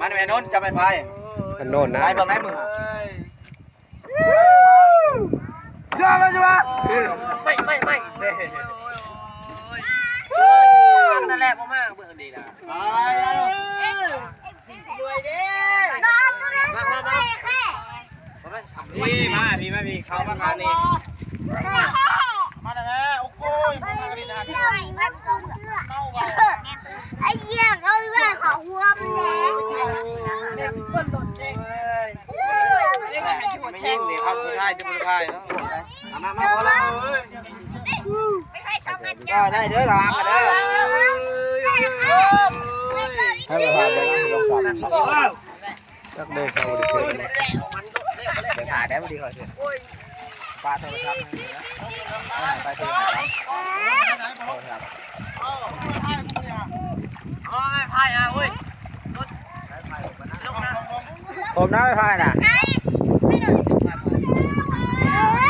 ມາແມ່ນົນ ຈັບໄມ້ພາຍ ອັນໂນ້ນນະ ໄປເບິ່ງໄດ້ມຶງ ເຊື່ອບໍ່ ເຊື່ອບໍ່ ໄມ່ ໄມ້ ໄມ້ ນັ້ນແຫຼະ ບໍ່ມາເບິ່ງອັນນີ້ນະ ຕາຍແລ້ວ ມາ ມາ ມາ ພີ່ ມາ ພີ່ ມາ ພີ່ ເຂົ້າມາທາງນີ້ ມາແລ້ວແມ່ ໂອ້ໂຫຍ ມາທາງນີ້ນະ ໄອ້ເຫື່ອເຂົາເລີຍເຂົາຮ່ວມແລ້ວ ແມ່ຍິງນີ້ເຂົາຜູ້ຊາຍຈະບໍ່ຖ່າຍເນາະ ມາ ມາ ມາ ພໍແລ້ວ ໄປໃຫ້ສອງອັນ ໄດ້ເດີ ລະວັງເດີ ໃຫ້ໄປຫາເບິ່ງ ລອງສອບ ຈັກເດີ ເຂົາບໍ່ໄດ້ເຊີນ ໄປຖ່າຍໄດ້ບໍ່ດີ ເຂົາເຊີນ ປາໂທລະສັບ ໄປໂທລະສັບ ໂທລະສັບ ເອົາໄມ້ພາຍ ເອົາໄມ້ພາຍ ເອົາເວີຍ ຄົມນະ ໄມ້ພາຍນະ ເອີ